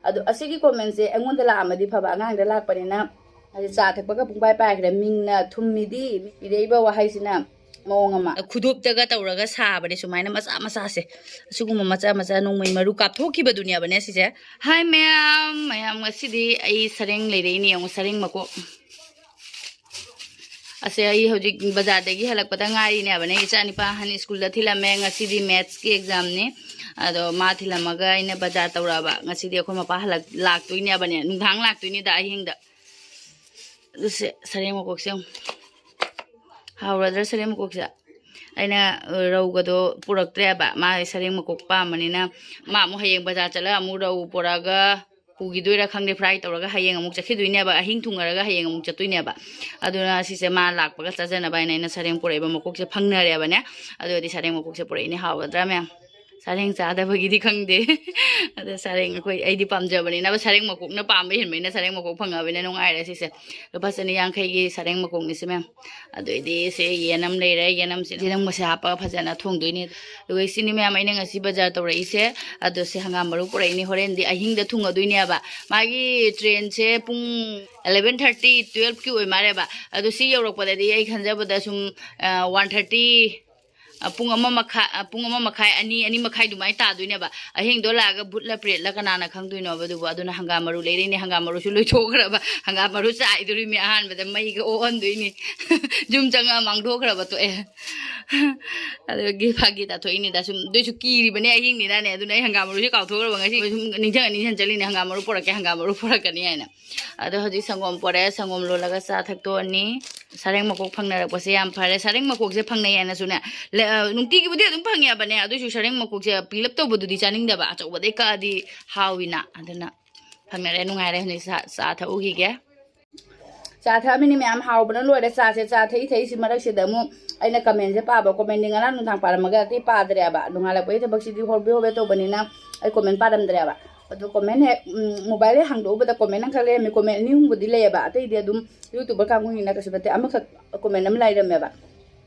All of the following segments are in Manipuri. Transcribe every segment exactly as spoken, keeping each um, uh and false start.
ꯑꯗꯣ ꯑꯁꯤꯒꯤ comment ꯁꯦ ꯑꯩꯉꯣꯟꯗ ꯂꯥꯛꯑꯝꯃꯗꯤ ꯐꯕ, ꯑꯉꯥꯡꯗ ꯂꯥꯛꯄꯅꯤꯅ꯫ ꯍꯥꯏꯗꯤ ꯆꯥ ꯊꯛꯄꯒ ꯄꯨꯡꯄꯥꯏ ꯄꯥꯏꯈ꯭ꯔꯦ꯫ ꯃꯤꯡꯅ ꯊꯨꯝꯃꯤꯗꯤ ꯏꯔꯛꯏꯕ ꯋꯥꯍꯩꯁꯤꯅ ꯃꯑꯣꯡ ꯑꯃ꯫ ꯈꯨꯗꯣꯞꯇꯒ ꯇꯧꯔꯒ ꯁꯥꯕꯅꯦ ꯁꯨꯃꯥꯏꯅ ꯃꯆꯥ ꯃꯆꯥꯁꯦ꯫ ꯑꯁꯤꯒꯨꯝꯕ ꯃꯆꯥ ꯃꯆꯥ ꯅꯣꯡꯃꯩ ꯃꯔꯨ ꯀꯥꯞꯊꯣꯛꯈꯤꯕꯗꯨꯅꯦꯕꯅꯦ ꯁꯤꯁꯦ꯫ ꯍꯥꯏ ꯃꯌꯥꯝ, ꯃꯌꯥꯝ, ꯉꯁꯤꯗꯤ ꯑꯩ ꯁꯔꯦꯡ ꯂꯩꯔꯛꯏꯅꯦ ꯌꯦꯡꯉꯣ, ꯁꯔꯦꯡ ꯃꯀꯣꯛ꯫ ꯑꯁꯦ ꯑꯩ ꯍꯧꯖꯤꯛ ꯕꯖꯥꯔꯗꯒꯤ ꯍꯜꯂꯛꯄꯗ ꯉꯥꯏꯔꯤꯅꯦꯕꯅꯦ꯫ ꯏꯆꯥ ꯅꯤꯄꯥ ꯑꯍꯟ ꯁ꯭ꯀꯨꯜꯗ ꯊꯤꯜꯂꯝꯃꯦ꯫ ꯉꯁꯤꯗꯤ maths ꯀꯤ exam ꯅꯤ꯫ ꯑꯗꯣ ꯃꯥ ꯊꯤꯜꯂꯝꯃꯒ ꯑꯩꯅ ꯕꯖꯥꯔ ꯇꯧꯔꯛꯑꯕ꯫ ꯉꯁꯤꯗꯤ ꯑꯩꯈꯣꯏ ꯃꯄꯥ ꯍꯜꯂꯛ-, ꯂꯥꯛꯇꯣꯏꯅꯦꯕꯅꯦ꯫ ꯅꯨꯡꯗꯥꯡ ꯂꯥꯛꯇꯣꯏꯅꯤꯗ ꯑꯍꯤꯡꯗ꯫ ꯑꯗꯨꯁꯦ ꯁꯔꯦꯡ ꯃꯀꯣꯛꯁꯦ ꯌꯦꯡꯉꯨ꯫ ꯍꯥꯎꯔꯗ꯭ꯔꯥ ꯁꯔꯦꯡ ꯃꯀꯣꯛꯁꯦ? ꯑꯩꯅ, ꯑ, ꯔꯧꯒꯗꯣ ꯄꯨꯔꯛꯇ꯭ꯔꯦꯕ꯫ ꯃꯥ ꯁꯔꯦꯡ ꯃꯀꯣꯛ ꯄꯥꯝꯕꯅꯤꯅ ꯃꯥ ꯑꯃꯨꯛ ꯍꯌꯦꯡ ꯕꯖꯥꯔ ꯆꯠꯂꯒ ꯑꯃꯨꯛ ꯔꯧ ꯄꯨꯔꯛꯑꯒ ꯄꯨꯈꯤꯗꯣꯏꯔꯥ ꯈꯪꯗꯦ, fry ꯇꯧꯔꯒ ꯍꯌꯦꯡ ꯑꯃꯨꯛ ꯆꯠꯈꯤꯗꯣꯏꯅꯦꯕ, ꯑꯍꯤꯡ ꯊꯨꯡꯉꯔꯒ ꯍꯌꯦꯡ ꯑꯃꯨꯛ ꯆꯠꯇꯣꯏꯅꯦꯕ꯫ ꯑꯗꯨꯅ ꯁꯤꯁꯦ ꯃꯥ ꯂꯥꯛꯄꯒ ꯆꯥꯖꯅꯕ ꯍꯥꯏꯅ ꯑꯩꯅ ꯁꯔꯦꯡ ꯄꯨꯔꯛꯏꯕ ꯃꯀꯣꯛꯁꯦ ꯐꯪꯅꯔꯦꯕꯅꯦ꯫ ꯑꯗꯨꯗꯤ ꯁꯔꯦꯡ ꯃꯀꯣꯛꯁꯦ ꯄꯨꯔꯛꯏꯅꯦ, ꯍꯥꯎꯒꯗ꯭ꯔꯥ ꯃꯌꯥꯝ? ꯁꯔꯦꯡ ꯆꯥꯗꯕꯒꯤꯗꯤ ꯈꯪꯗꯦ꯫ ꯑꯗꯣ ꯁꯔꯦꯡ ꯑꯩꯈꯣꯏ, ꯑꯩꯗꯤ ꯄꯥꯝꯖꯕꯅꯤꯅ ꯁꯔꯦꯡ ꯃꯀꯣꯛꯅ ꯄꯥꯝꯕ ꯍꯦꯟꯕꯅꯤꯅ ꯁꯔꯦꯡ ꯃꯀꯣꯛ ꯐꯪꯉꯕꯅꯤꯅ ꯅꯨꯡꯉꯥꯏꯔꯦ ꯁꯤꯁꯦ꯫ ꯂꯨꯄꯥ ꯆꯅꯤ ꯌꯥꯡꯈꯩꯒꯤ ꯁꯔꯦꯡ ꯃꯀꯣꯛꯅꯤ ꯁꯤ ꯃꯌꯥꯝ꯫ ꯑꯗꯨꯏꯗꯤ ꯁꯤ ꯌꯦꯟ ꯑꯃ ꯂꯩꯔꯦ, ꯌꯦꯟ ꯑꯃꯁꯦ ꯌꯦꯔꯨꯝꯒꯁꯦ ꯍꯥꯞꯄꯒ ꯐꯖꯅ ꯊꯣꯡꯗꯣꯏꯅꯤ꯫ ꯑꯗꯨꯒ ꯁꯤꯅꯤ ꯃꯌꯥꯝ ꯑꯩꯅ ꯉꯁꯤ ꯕꯖꯥꯔ ꯇꯧꯔꯛꯏꯁꯦ꯫ ꯑꯗꯣ ꯁꯤ ꯍꯪꯒꯥꯝ ꯃꯔꯨ ꯄꯨꯔꯛꯏꯅꯤ, ꯍꯣꯔꯦꯟꯗꯤ ꯑꯍꯤꯡꯗ ꯊꯨꯡꯉꯗꯣꯏꯅꯦꯕ꯫ ꯃꯥꯒꯤ train ꯁꯦ ꯄꯨꯡ eleven thirty, twelve ꯀꯤ ꯑꯣꯏ ꯃꯥꯜꯂꯦꯕ꯫ ꯑꯗꯣ ꯁꯤ ꯌꯧꯔꯛꯄꯗꯗꯤ ꯑꯩ ꯈꯟꯖꯕꯗ ꯁꯨꯝ, ꯑ, one thirty, ꯑ, ꯄꯨꯡ ꯑꯃ ꯃꯈꯥꯏ, ꯑ, ꯄꯨꯡ ꯑꯃ ꯃꯈꯥꯏ, ꯑꯅꯤ, ꯑꯅꯤ ꯃꯈꯥꯏ ꯑꯗꯨꯃꯥꯏꯅ ꯇꯥꯗꯣꯏꯅꯦꯕ꯫ ꯑꯍꯤꯡꯗꯣ ꯂꯥꯛꯑꯒ ꯚꯨꯠꯂ ꯄ꯭ꯔꯦꯠꯂ ꯀꯅꯥꯅ ꯈꯪꯗꯣꯏꯅꯣꯕ ꯑꯗꯨꯕꯨ꯫ ꯑꯗꯨꯅ ꯍꯪꯒꯥꯝ ꯃꯔꯨ ꯂꯩꯔꯛꯏꯅꯦ, ꯍꯪꯒꯥꯝ ꯃꯔꯨꯁꯨ ꯂꯣꯏꯊꯣꯛꯈ꯭ꯔꯕ꯫ ꯍꯪꯒꯥꯝ ꯃꯔꯨ ꯆꯥꯏꯗꯣꯔꯤꯃꯤ ꯑꯍꯥꯟꯕꯗ, ꯃꯩꯒ ꯑꯣꯛꯍꯟꯗꯣꯏꯅꯤ꯫ ꯌꯨꯝ ꯆꯪꯉ ꯃꯥꯡꯊꯣꯛꯈ꯭ꯔꯕ ꯇꯣꯛꯑꯦ꯫ ꯑꯗꯨꯒꯤ ꯐꯥꯒꯤ ꯇꯥꯊꯣꯛꯏꯅꯤꯗ ꯁꯨꯝ꯫ ꯑꯗꯨꯏꯁꯨ ꯀꯤꯔꯤꯕꯅꯦ ꯑꯍꯤꯡꯅꯤꯅꯅꯦ꯫ ꯑꯗꯨꯅ ꯑꯩ ꯍꯪꯒꯥꯝ ꯃꯔꯨꯁꯦ ꯀꯥꯎꯊꯣꯛꯈ꯭ꯔꯕ ꯉꯁꯤ꯫ ꯁꯨꯝ ꯅꯤꯡꯁꯤꯡꯉ ꯅꯤꯡꯁꯤꯡ ꯆꯠꯂꯤꯅꯦ, ꯍꯪꯒꯥꯝ ꯃꯔꯨ ꯄꯨꯔꯛꯀꯦ, ꯍꯪꯒꯥꯝ ꯃꯔꯨ ꯄꯨꯔꯛꯀꯅꯤ ꯍꯥꯏꯅ꯫ ꯑꯗꯣ ꯍꯧꯖꯤꯛ ꯁꯪꯒꯣꯝ ꯄꯨꯔꯛꯑꯦ, ꯁꯪꯒꯣꯝ ꯂꯣꯜꯂꯒ ꯆꯥ ꯊꯛꯇꯣꯛꯑꯅꯤ꯫ ꯁꯔꯦꯡ ꯃꯀꯣꯛ ꯐꯪꯅꯔꯛꯄꯁꯦ ꯌꯥꯝ ꯐꯔꯦ꯫ ꯁꯔꯦꯡ ꯃꯀꯣꯛꯁꯦ ꯐꯪꯅꯩ ꯍꯥꯏꯅꯁꯨꯅꯦ, ꯂꯦ-, ꯑ, ꯅꯨꯡꯇꯤꯒꯤꯕꯨꯗꯤ ꯑꯗꯨꯝ ꯐꯪꯉꯦꯕꯅꯦ꯫ ꯑꯗꯨꯏꯁꯨ ꯁꯔꯦꯡ ꯃꯀꯣꯛꯁꯦ ꯄꯤꯛꯂꯞ ꯇꯧꯕꯗꯨꯗꯤ ꯆꯥꯅꯤꯡꯗꯕ, ꯑꯆꯧꯕꯗꯩ ꯀꯛꯑꯗꯤ ꯍꯥꯎꯋꯤꯅ꯫ ꯑꯗꯨꯅ ꯐꯪꯅꯔꯦ, ꯅꯨꯡꯉꯥꯏꯔꯦ꯫ ꯍꯧꯖꯤꯛ ꯆꯥ, ꯆꯥ ꯊꯛꯎꯈꯤꯒꯦ꯫ ꯆꯥ ꯊꯛꯑꯃꯤꯅꯤ ꯃꯌꯥꯝ, ꯍꯥꯎꯕꯅ ꯂꯣꯏꯔꯦ ꯆꯥꯁꯦ꯫ ꯆꯥ ꯊꯛꯏ ꯊꯛꯏꯁꯤ ꯃꯔꯛꯁꯤꯗ ꯑꯃꯨꯛ ꯑꯩꯅ comment ꯁꯦ ꯄꯥꯕ, comment ꯗꯤ ꯉꯔꯥꯡ ꯅꯨꯡꯗꯥꯡ ꯄꯥꯔꯝꯃꯒ ꯑꯇꯩ ꯄꯥꯗ꯭ꯔꯦꯕ꯫ ꯅꯣꯡꯉꯥꯜꯂꯛꯄꯒꯤ ꯊꯕꯛꯁꯤꯗꯤ ꯍꯣꯕꯦ ꯍꯣꯕꯦ ꯇꯧꯕꯅꯤꯅ ꯑꯩ comment ꯄꯥꯔꯝꯗ꯭ꯔꯦꯕ꯫ ꯑꯗꯣ comment ꯍꯦꯛ, ꯎꯝ, mobile ꯍꯦꯛ ꯍꯥꯡꯗꯣꯛꯎꯕꯗ comment ꯑꯃꯈꯛ ꯂꯩꯔꯝꯃꯤ꯫ Comment ꯑꯅꯤ ꯑꯍꯨꯝꯕꯨꯗꯤ ꯂꯩꯌꯦꯕ, ꯑꯇꯩꯗꯤ ꯑꯗꯨꯝ YouTuber ꯀꯥꯡꯕꯨꯅꯤꯅ ꯀꯩꯁꯨ ꯅꯠꯇꯦ, ꯑꯃꯈꯛ comment ꯑꯃ ꯂꯩꯔꯝꯃꯦꯕ꯫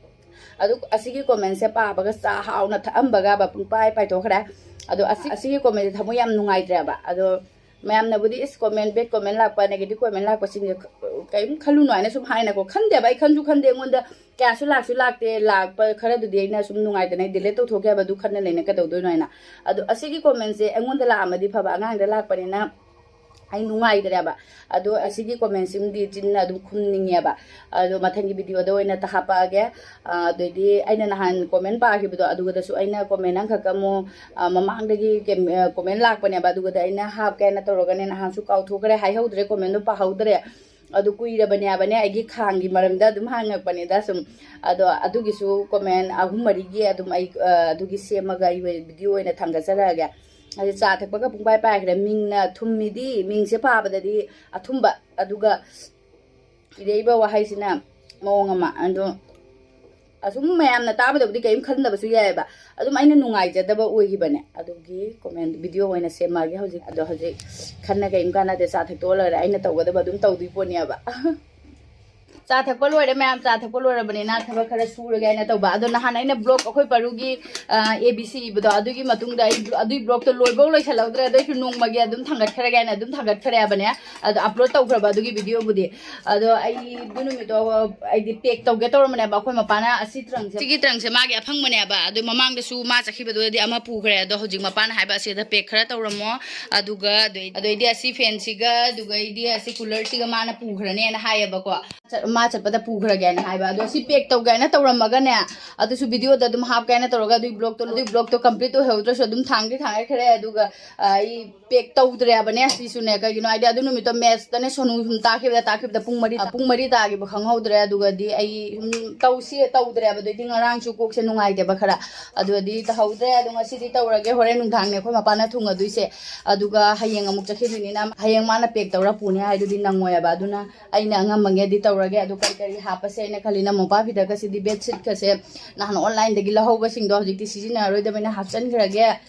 ꯑꯗꯨ ꯑꯁꯤꯒꯤ comment ꯁꯦ ꯄꯥꯕꯒ ꯆꯥ ꯍꯥꯎꯅ ꯊꯛꯑꯝꯕꯒ ꯄꯨꯡꯄꯥꯏ ꯄꯥꯏꯊꯣꯛꯈ꯭ꯔꯦ꯫ ꯑꯗꯣ ꯑꯁꯤ, ꯑꯁꯤꯒꯤ comment ꯁꯦ ꯊꯃꯣꯏ ꯌꯥꯝ ꯅꯨꯡꯉꯥꯏꯇ꯭ꯔꯦꯕ꯫ ꯑꯗꯣ ꯃꯌꯥꯝꯅꯕꯨꯗꯤ, "ꯏꯁ, comment, bad comment ꯂꯥꯛꯄ, negative comment ꯂꯥꯛꯄꯁꯤꯡꯁꯦ ꯀ-, ꯀꯔꯤꯝ ꯈꯜꯂꯨꯅꯨ" ꯍꯥꯏꯅ ꯁꯨꯝ ꯍꯥꯏꯅꯀꯣ, ꯈꯟꯗꯦꯕ, ꯑꯩ ꯈꯟꯁꯨ ꯈꯟꯗꯦ꯫ ꯑꯩꯉꯣꯟꯗ ꯀꯌꯥꯁꯨ ꯂꯥꯛꯁꯨ ꯂꯥꯛꯇꯦ, ꯂꯥꯛꯄ ꯈꯔꯗꯨꯗꯤ ꯑꯩꯅ ꯁꯨꯝ ꯅꯨꯡꯉꯥꯏꯇꯅ delete ꯇꯧꯊꯣꯛꯀꯦ ꯍꯥꯏꯕ, ꯑꯗꯨ ꯈꯟꯅ ꯂꯩꯅ ꯀꯩꯗꯧꯗꯣꯏꯅꯣ ꯍꯥꯏꯅ꯫ ꯑꯗꯣ ꯑꯁꯤꯒꯤ commentꯁꯦ ꯑꯩꯉꯣꯟꯗ ꯂꯥꯛꯑꯝꯃꯗꯤ ꯐꯕ, ꯑꯉꯥꯡꯗ ꯂꯥꯛꯄꯅꯤꯅ ꯑꯩ ꯅꯨꯡꯉꯥꯏꯇ꯭ꯔꯦꯕ꯫ ꯑꯗꯣ ꯑꯁꯤꯒꯤ commentꯁꯤꯃꯗꯤ ꯆꯤꯟꯅ ꯑꯗꯨꯝ ꯈꯨꯝꯅꯤꯡꯉꯦꯕ꯫ ꯑꯗꯣ ꯃꯊꯪꯒꯤ videoꯗ ꯑꯣꯏꯅ ꯇ-, ꯍꯥꯞꯄꯛꯑꯒꯦ꯫ ꯑ, ꯑꯗꯩꯗꯤ ꯑꯩꯅ ꯅꯍꯥꯟ comment ꯄꯥꯈꯤꯕꯗꯣ, ꯑꯗꯨꯒꯗꯁꯨ ꯑꯩꯅ comment ꯑꯃꯈꯛ ꯑꯃꯨꯛ, ꯑ, ꯃꯃꯥꯡꯗꯒꯤ ꯀꯦꯝ-, ꯑ, comment ꯂꯥꯛꯄꯅꯦꯕ, ꯑꯗꯨꯒꯗ ꯑꯩꯅ ꯍꯥꯞꯀꯦ ꯍꯥꯏꯅ ꯇꯧꯔꯒꯅꯦ, ꯅꯍꯥꯟꯁꯨ ꯀꯥꯎꯊꯣꯛꯈ꯭ꯔꯦ, ꯍꯥꯏꯍꯧꯗ꯭ꯔꯦ, commentꯗꯣ ꯄꯥꯍꯧꯗ꯭ꯔꯦ꯫ ꯑꯗꯨ ꯀꯨꯏꯔꯕꯅꯦ ꯍꯥꯏꯕꯅꯦ, ꯑꯩꯒꯤ ꯈꯥꯡꯒꯤ ꯃꯔꯝꯗ ꯑꯗꯨꯝ ꯍꯪꯉꯛꯄꯅꯤꯗ ꯁꯨꯝ꯫ ꯑꯗꯣ ꯑꯗꯨꯒꯤꯁꯨ comment ꯑꯍꯨꯝ ꯃꯔꯤꯒꯤ ꯑꯗꯨꯝ ꯑꯩ, ꯑ, ꯑꯗꯨꯒꯤ ꯁꯦꯝꯃꯒ ꯑꯩ video ꯑꯣꯏꯅ ꯊꯥꯡꯒꯠꯆꯔꯛꯑꯒꯦ꯫ ꯑꯗꯨ ꯆꯥ ꯊꯛꯄꯒ ꯄꯨꯡꯄꯥꯏ ꯄꯥꯏꯈ꯭ꯔꯦ꯫ ꯃꯤꯡꯅ ꯊꯨꯝꯃꯤꯗꯤ, ꯃꯤꯡꯁꯦ ꯄꯥꯕꯗꯗꯤ ꯑꯊꯨꯝꯕ, ꯑꯗꯨꯒ ꯏꯔꯛꯏꯕ ꯋꯥꯍꯩꯁꯤꯅ ꯃꯑꯣꯡ ꯑꯃ꯫ ꯑꯗꯣ ꯑꯁꯨꯝ ꯃꯌꯥꯝꯅ ꯇꯥꯕꯗꯕꯨꯗꯤ ꯀꯔꯤꯝ ꯈꯟꯗꯕꯁꯨ ꯌꯥꯏꯑꯕ, ꯑꯗꯨꯝ ꯑꯩꯅ ꯅꯨꯡꯉꯥꯏꯖꯗꯕ ꯑꯣꯏꯈꯤꯕꯅꯦ꯫ ꯑꯗꯨꯒꯤ comment video ꯑꯣꯏꯅ ꯁꯦꯝꯃꯛꯑꯒꯦ ꯍꯧꯖꯤꯛ꯫ ꯑꯗꯣ ꯍꯧꯖꯤꯛ ꯈꯟꯅ ꯀꯔꯤꯝ ꯀꯥꯟꯅꯗꯦ, ꯆꯥ ꯊꯛꯇꯣꯛꯑ ꯂꯣꯏꯔꯦ, ꯑꯩꯅ ꯇꯧꯒꯗꯕ ꯑꯗꯨꯝ ꯇꯧꯗꯣꯏ ꯄꯣꯠꯅꯦꯕ꯫ ꯆꯥ ꯊꯛꯄ ꯂꯣꯏꯔꯦ ꯃꯌꯥꯝ, ꯆꯥ ꯊꯛꯄ ꯂꯣꯏꯔꯕꯅꯤꯅ ꯊꯕꯛ ꯈꯔ ꯁꯨꯔꯒꯦ ꯍꯥꯏꯅ ꯇꯧꯕ꯫ ꯑꯗꯣ ꯅꯍꯥꯟ ꯑꯩꯅ vlog, ꯑꯩꯈꯣꯏ ꯄꯔꯨꯒꯤ, ꯑ, A B C ꯏꯕꯗꯣ, ꯑꯗꯨꯒꯤ ꯃꯇꯨꯡꯗ ꯑꯩ ꯑꯗꯨꯒꯤ vlogꯇꯣ ꯂꯣꯏꯕꯧ ꯂꯣꯏꯁꯜꯍꯧꯗ꯭ꯔꯦ꯫ ꯑꯗꯨ ꯑꯣꯏꯁꯨ ꯅꯣꯡꯃꯒꯤ ꯑꯗꯨꯝ ꯊꯥꯡꯒꯠꯈ꯭ꯔꯒꯦ ꯍꯥꯏꯅ ꯑꯗꯨꯝ ꯊꯥꯡꯒꯠꯈ꯭ꯔꯦ ꯍꯥꯏꯕꯅꯦ꯫ ꯑꯗꯣ upload ꯇꯧꯈ꯭ꯔꯕ ꯑꯗꯨꯒꯤ videoꯕꯨꯗꯤ꯫ ꯑꯗꯣ ꯑꯩ ꯑꯗꯨ ꯅꯨꯃꯤꯠꯇꯣ ꯑꯩꯗꯤ pack ꯇꯧꯒꯦ ꯇꯧꯔꯝꯕꯅꯦꯕ꯫ ꯑꯩꯈꯣꯏ ꯃꯄꯥꯅ ꯑꯁꯤ trunk ꯁꯤꯒꯤ trunkꯁꯦ ꯃꯥꯒꯤ ꯑꯐꯪꯕꯅꯦꯕ꯫ ꯑꯗꯣ ꯃꯃꯥꯡꯗꯁꯨ ꯃꯥ ꯆꯠꯈꯤꯕꯗꯨꯗꯗꯤ ꯑꯃ ꯄꯨꯈ꯭ꯔꯦ꯫ ꯑꯗꯣ ꯍꯧꯖꯤꯛ ꯃꯄꯥꯅ ꯍꯥꯏꯕ, "ꯑꯁꯤꯗ pack ꯈꯔ ꯇꯧꯔꯝꯃꯣ, ꯑꯗꯨꯒ ꯑꯗꯨꯏ-, ꯑꯗꯨꯏꯗꯤ ꯑꯁꯤ fanꯁꯤꯒ, ꯑꯗꯨꯒꯩꯗꯤ ꯑꯁꯤ coolerꯁꯤꯒ ꯃꯥꯅ ꯄꯨꯈ꯭ꯔꯅꯦꯅ" ꯍꯥꯏꯌꯦꯕꯀꯣ꯫ ꯆꯠ-, ꯃꯥ ꯆꯠꯄꯗ ꯄꯨꯈ꯭ꯔꯒꯦꯅ ꯍꯥꯏꯕ꯫ ꯑꯗꯣ ꯁꯤ pack ꯇꯧꯒꯦꯅ ꯇꯧꯔꯝꯃꯒꯅꯦ, ꯑꯗꯨꯁꯨ videoꯗ ꯑꯗꯨꯝ ꯍꯥꯞꯀꯦꯅ ꯇꯧꯔꯒ ꯑꯗꯨꯏ vlogꯇꯣ, ꯑꯗꯨꯏ vlogꯇꯣ complete ꯑꯣꯏꯍꯧꯗ꯭ꯔꯁꯨ ꯑꯗꯨꯝ ꯊꯥꯡꯗꯤ ꯊꯥꯡꯒꯠꯈ꯭ꯔꯦ꯫ ꯑꯗꯨꯒ, ꯑ, ꯑꯩ pack ꯇꯧꯗ꯭ꯔꯦꯕꯅꯦ ꯁꯤꯁꯨꯅꯦ꯫ ꯀꯩꯒꯤꯅꯣ ꯍꯥꯏꯗꯤ ꯑꯗꯨ ꯅꯨꯃꯤꯠꯇꯣ mathsꯇꯅꯦ ꯁꯣꯅꯨ ꯁꯨꯝ ꯇꯥꯛꯈꯤꯕꯗ, ꯇꯥꯛꯈꯤꯕꯗ ꯄꯨꯡ ꯃꯔꯤ ꯇꯥ-, ꯄꯨꯡ ꯃꯔꯤ ꯇꯥꯈꯤꯕ ꯈꯪꯍꯧꯗ꯭ꯔꯦ꯫ ꯑꯗꯨꯒꯗꯤ ꯑꯩ ꯁꯨꯝ ꯇꯧꯁꯤ ꯇꯧꯗ꯭ꯔꯦꯕ꯫ ꯑꯗꯨꯏꯗꯤ ꯉꯔꯥꯡꯁꯨ ꯀꯣꯛꯁꯦ ꯅꯨꯡꯉꯥꯏꯇꯦꯕ ꯈꯔ꯫ ꯑꯗꯨꯗꯤ ꯇꯧꯍꯧꯗ꯭ꯔꯦ꯫ ꯑꯗꯣ ꯉꯁꯤꯗꯤ ꯇꯧꯔꯒꯦ꯫ ꯍꯣꯔꯦꯟ ꯅꯨꯡꯗꯥꯡꯅꯦ ꯑꯩꯈꯣꯏ ꯃꯄꯥꯅ ꯊꯨꯡꯉꯗꯣꯏꯁꯦ꯫ ꯑꯗꯨꯒ ꯍꯌꯦꯡ ꯑꯃꯨꯛ ꯆꯠꯈꯤꯗꯣꯏꯅꯤꯅ ꯍꯌꯦꯡ ꯃꯥꯅ pack ꯇꯧꯔ ꯄꯨꯅꯤ ꯍꯥꯏꯗꯨꯗꯤ ꯅꯪꯉꯣꯏꯕ꯫ ꯑꯗꯨꯅ ꯑꯩꯅ ꯑꯉꯝꯕꯉꯩꯗꯤ ꯇꯧꯔꯒꯦ꯫ ꯑꯗꯨ ꯀꯔꯤ ꯀꯔꯤ ꯍꯥꯞꯄꯁꯦ ꯍꯥꯏꯅ ꯈꯜꯂꯤꯅ, ꯃꯣꯝꯄꯥꯛ ꯐꯤꯗꯛꯀꯁꯤꯗꯤ, bedsheetꯀꯁꯦ ꯅꯍꯥꯟ onlineꯗꯒꯤ ꯂꯧꯍꯧꯕꯁꯤꯡꯗꯣ ꯍꯧꯖꯤꯛꯇꯤ ꯁꯤꯖꯤꯟꯅꯔꯣꯏꯗꯕꯅꯤꯅ ꯍꯥꯞꯆꯤꯟꯈ꯭ꯔꯒꯦ꯫